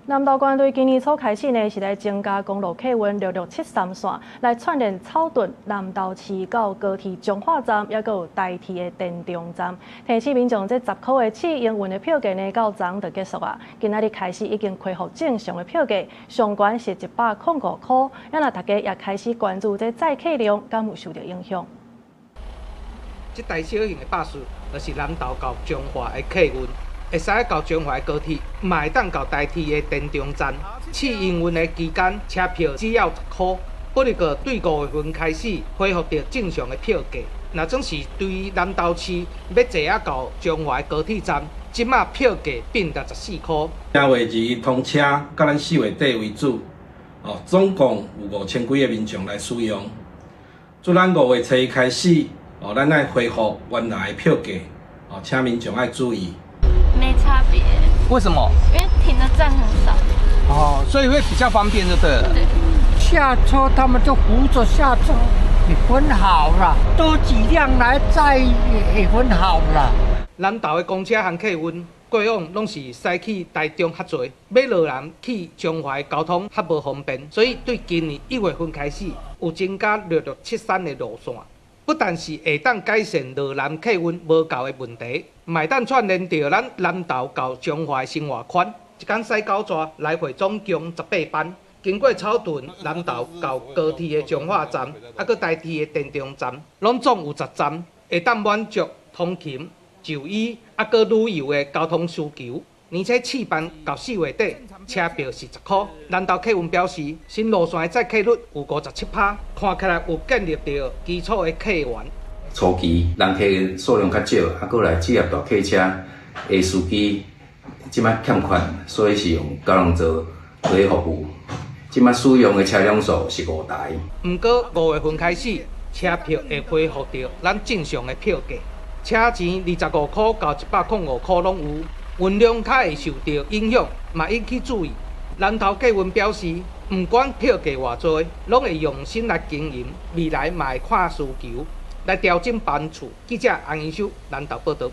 南投縣對今年初開始呢，是來增加公路客運6673線，來串聯草屯南投市到高鐵彰化站，抑閣有台鐵的田中站。提醒民眾，這10箍的試營運的票價呢，到昨昏就結束啊。今仔日開始已經恢復正常的票價，上懸是105箍。啊若大家也開始關注這載客量敢有受著影響。這台小型的巴士，就是南投到彰化的客運。會使到彰化的高鐵，嘛會當到台鐵的田中站。試營運的期間，車票只要10箍。不過對5月份開始恢復著正常的票價。若總是對南投市欲坐仔到彰化的高鐵站，這馬票價變64箍。正月21通車，到咱4月底為止，哦，總共有5000幾个民眾來使用。自咱5月初一開始，哦，咱愛恢復原來的票價，哦，請民眾愛注意。沒差別。為什麼？因為停的站很少。哦，所以會比較方便就對了。對。下車他們就扶着下車，也很好啦，多幾輛來載也很好啦。南投的公車和客運過往攏是駛去台中較濟，欲落南去彰化的交通較無方便，所以對今年1月份開始有增加6673的路線。不但是會當改善落南客運無夠的問題，嘛會當串聯著咱南投到彰化的生活圈。一工駛九逝，來回總共18班。經過草屯、南投到高鐵的彰化站，啊，閣台鐵的田中站，攏總有10站，會當滿足通勤、就醫啊，閣旅遊的交通需求。而且試辦到4月底，車票是10箍。南投客運表示，新路線的載客率有57%，看起來有建立著基礎的客源。初期人客數量較少，啊，閣來這粒大客車的司機這擺欠缺，所以是用交通座來服務。這擺使用的車輛數是五台。毋過5月份開始，車票會恢復著咱正常的票價，車錢25箍到105箍攏有。運量較會受著影響，嘛引起注意。南投客運表示，毋管票價偌濟，攏會用心來經營，未來嘛會看需求來調整班次。記者洪英修南投報導。